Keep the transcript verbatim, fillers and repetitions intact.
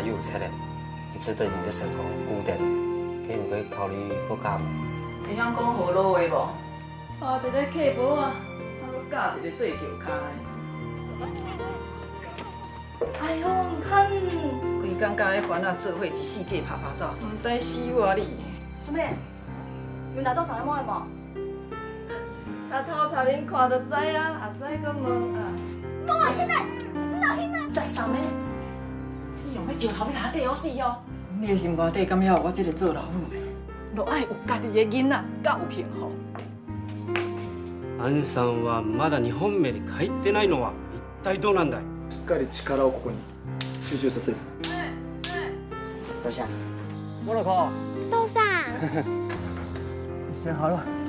有責任，一直對你的身高固定，你毋會考慮過加無？會曉講河洛話無？娶一个契婆啊，啊，閣嫁一个綴轎跤的。哎喲，你看，規工佮彼番仔做伙一四界拋拋走，毋知死活哩。 有拿到上个毛無？賊頭賊面看就知啊，也使閣問啊。莫現在，莫現在！十三个，你用彼石頭欲下底好死哦！你的心肝底敢猶有我這个做老母的？就愛有家己的囡仔，才有幸福。アンさんはまだ日本名で書いてないのは一体どうなんだい？しっかり力をここに集中させる。どうした？モナコ。父さん。先好了。